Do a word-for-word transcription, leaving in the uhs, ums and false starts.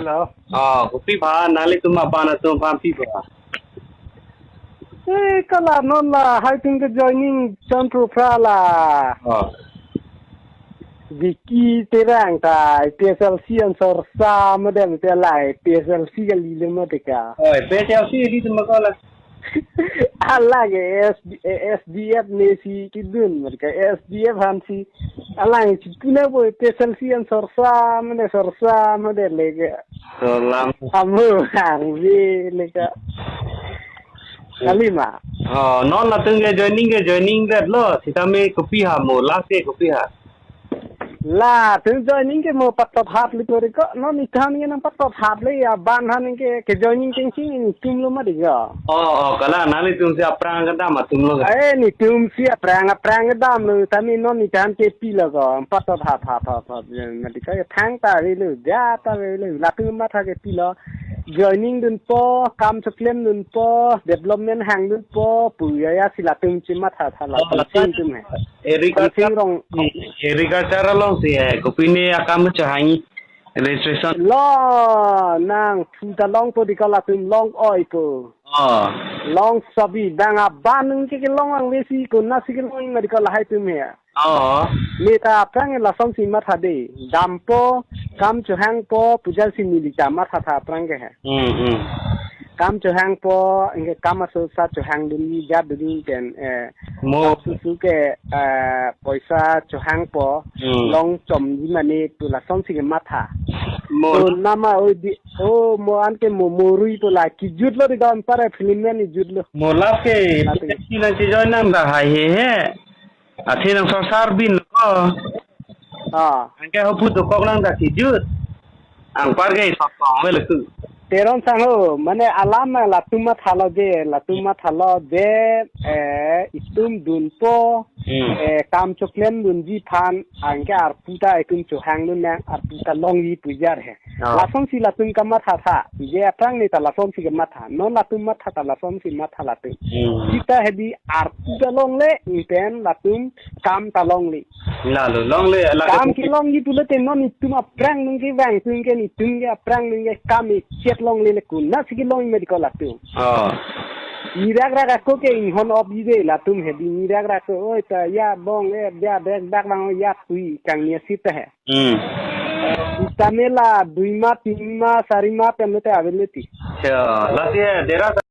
Hello. Oh, kopi ba, nanglitum aban atum aphan pi ba? Eh, kala non lahai atum ke joining chonpro phra la. Oh. Vicky Terang ta P S L C ansor sa model te la P S L C kali le mo deka. Oh, P S L C di tu ma ko la. Alang S D, S D F ne si kedun, mereka S D F han si. Alang si tuna bo P S L C ansor sa, mane sor sa, mane leke. Salam. Amu, hang si leke. Kali ma. Oh, non latum ke joining ke joining det lo, sitame kopi ha mo, last ke kopi ha. Latum joining ke mo patot hap le kori ko, non ikan ke nang patot hap le ya ban han ke, ke joining keng sing netum lo ma deka. Oh, oh, kala nanglitum si aphrang kedam atum lo. Eh, netum si aphrang, aphrang kedam lo, tame non ikan ke pi lo ko, patot hap, hap, hap, hap, ya, ma deka ya thang ta ve lo, ja ta ve lo, latum matha ke pi lo, joining dunpo, kam choklem dunpo, development hang dunpo, pu ya ya si latum si matha tha la, oh, latum sing tum he. Agriculture, Sing rong. Agriculture along si, eh, kopi ne akam chehang registration. Lo, nang, phu ta longpo deka latum long oi po. Oh. Long sobi, bang aban nung ke kelong ang le si ko na si kelong ma deka lahai atum he. Oh. Meta aphrang lason si matha de. Dampo, kam chehangpo, puja si neli ta matha tha aphrang ke he. Hmm, hmm. Kam chehangpo, anke kam aso sa chehang dunji, jat dunji pen, eh, mo susu ke, eh, poisa chehangpo, hmm, long chomji mane pu lason si ke matha. Mo. To nama o di, o mo anke mo morui pu la kejut lo deka anpar film ni jut lo. Mo last ke, last ke. Sina si join nang da hai he he. Athe nang sosar bin lo. Ah. Anke ho phu dokok nang da kejut. Anpar ke sosong ve lo tu. Teron sang ho, mane alam latum matha lo je, latum matha lo je, eh, itum dunpo, hmm, eh, kam choklem dunji aphan, anke arpu ta itum chehang dun nang, arpu ta longji pu jar he. Oh. Lason si latum kamatha tha, je aphrang ne ta lason si kamatha, non latum matha ta lason si matha latum. Hmm. Sita he di arpu ta longle, pen latum kam ta longle. Lalo, longle, lake kam kopi. Kelongji pulote non itum aphrang nung kevang atum ke, itum ke aphrang nung ke kam ichet longle le ko na si kelong ma deka latum. Oh. Nirak rak ako ke inghon op ji de latum he di nirak rak ako, oi ta ya bong eh ya bek dak bang ya kui kang nia sita he. Hmm. Sitame la dui ma, tin ma, sari ma pen lo te avel lo ti. Acha, lasi he, dera